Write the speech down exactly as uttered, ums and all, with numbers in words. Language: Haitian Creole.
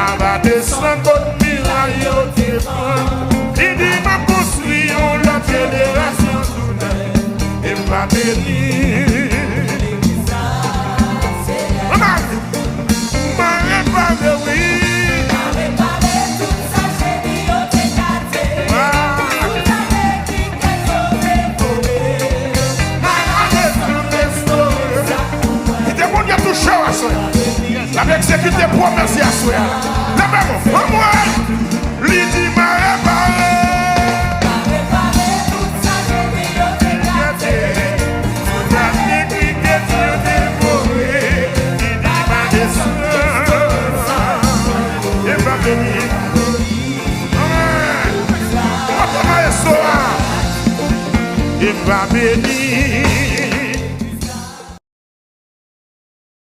Ava desann kot miray yo te pran. Li di, "M ap konstwi yon lòt jenerasyon tounen." E m va beni. Mama, m a repare, wi. Ah. Kite Bondye touche w aswè. L ap egzekite pwomès li aswè a. Leve men w, anmwe. Li di, "M a repare." Tout sa negri ke Dye te voye. Li di, "M a desann." E m va beni. Amen. Pote maestro a. E m va beni